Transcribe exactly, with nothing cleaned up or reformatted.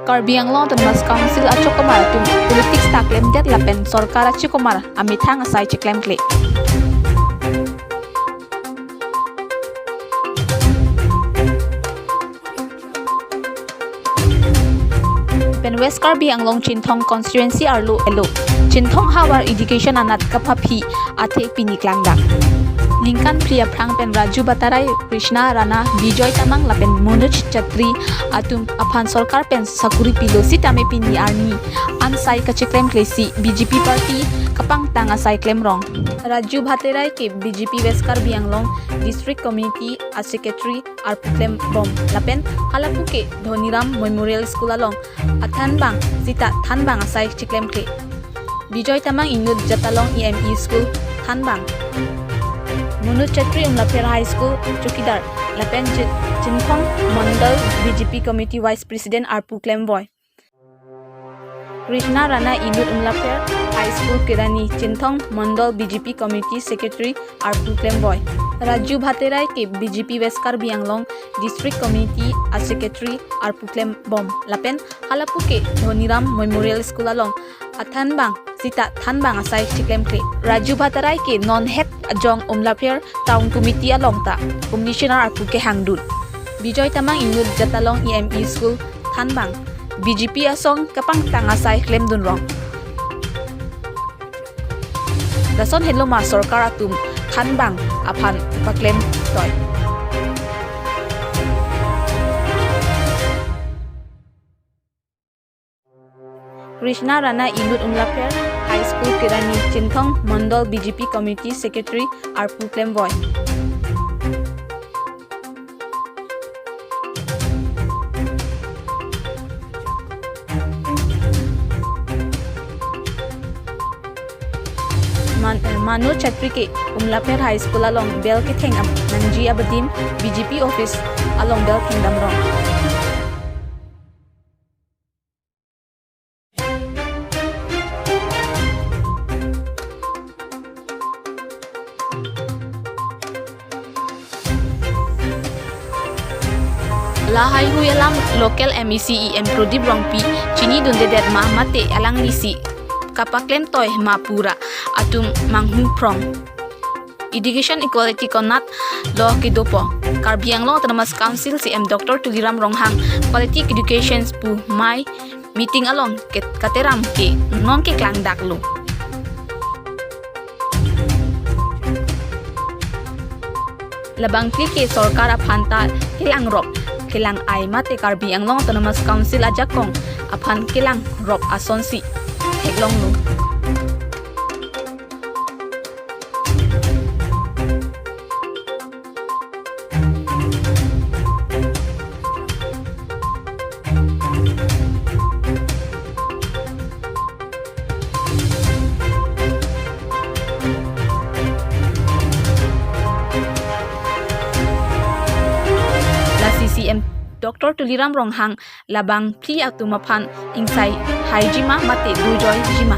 Karbi Anglong Autonomous Council achokomar atum politics ta klemdet lapen sorkar achokomar amethang asai cheklemkle. Pen West Karbi Anglong Chinthong constituency arlo elo Chinthong havar education anat kaphaphi athe pini klangdak. Ningkan phli aphrang pen Raju Bhattarai, Krishna Rana, Bijoy Tamang lapen Manoj Chetri atum aphan sorkar pen sakuri pilo sitame pini arni an sai kacheklemkle si B J P party kapangtang asai klemrong. Raju Bhattarai ke B J P West Karbi Anglong District Committee a Secretary arpu klembom lapen halapu ke Dhoniram Memorial School along athanbang sita thanbang asai cheklemkle. Bijoy Tamang inut Jatalong E M E School thanbang. Manoj Chetri Umlapher High School chowkidar lapen Chi-, Chinthong Mondol B J P Committee Vice President arpu klemboi. Krishna Rana inut Umlapher High School Kerani Chinthong Mondol B J P Committee Secretary arpu klemboi. Raju Bhattarai ke B J P West Karbi Anglong District Committee a Secretary arpu klembom lapen halapu ke Dhoniram Memorial School along athanbang sita thanbang asai cheklemkle. Raju Bhattarai ke non het ajong Umlapher Town Committee along ta Commissioner arpu kehangdun. Bijoy Tamang inut Jatalong E M E School thanbang B J P asong kapangtang asai klemdunrong. Lason henlo ma sorkar atum thanbang aphan paklem toi. Krishna Rana inut Umlapher High School Kerani Chinthong Mondol B J P Committee Secretary arpu klemboi. Man-, eh, Manoj Chetri ke Umlapher High School along bell ketheng am-, nangji abadim B J P office along bell thengdamrong. Lahaihui alam local M A C E M Prodip Rongpi chinidundedet ma mate alanglisi kapaklem toi ma pu ra atum manghu phrong. Education equality konatlo kedopo. Karbi Anglong Autonomous Council C E M Doctor Tuliram Ronghang Quality Education pu amei meeting along ke kateram ke non keklangdaklo. Labangphli ke sorkar aphan ta kelangrop kelang-ai mate Karbi Anglong Autonomous Council ajakong aphan kelangrop asonsi theklonglo. Lasi C E M Doctor Tuliram Ronghang labangphli atum aphan ingsai haijima mate dojoijima